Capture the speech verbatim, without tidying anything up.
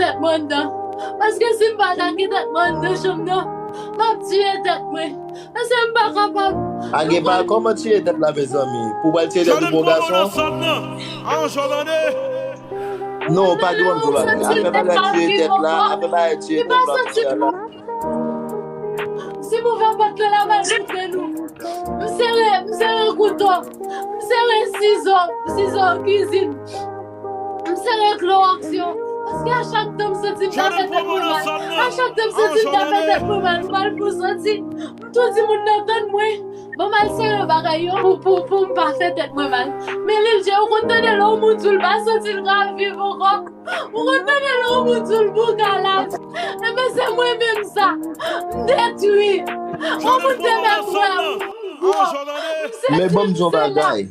tèt mwen anndan. Paske si m pa take tèt mwen anndan chanm nan, m ap tiye tèt mwen. Paske m pa kapab. Age pa kòman tiye tèt la, mezanmi? Pou w al tiye tèt ou pou yon gason? Non, ou pa dwe wè m di w bagay. Afè bagay tiye tèt la, afè bagay tiye tèt la, m ap di a la. Si m ouvè pòt lan, l ap al montre nou. M sere, m sere kouto. M sere sizo, sizo kizin. M sere klowòks yo. Paske a chak tan m santi m ta fè tèt mwen mal. A chak tan m santi m ta fè tèt mwen mal, m pa l pou santi. M tou di moun nan tann mwen. Ban m al sere bagay yo pou, pou, pou m pa fè tèt mwen mal. Men Lil Jay, ou konn tande lè yon moun di w l pa santi l ka viv ankò? Ou konn tande lè yon moun di w l bouka laj? Enben, se mwen menm sa. M detwi. Yon moun te mèt wè m. M sere. Men ban m di yon bagay.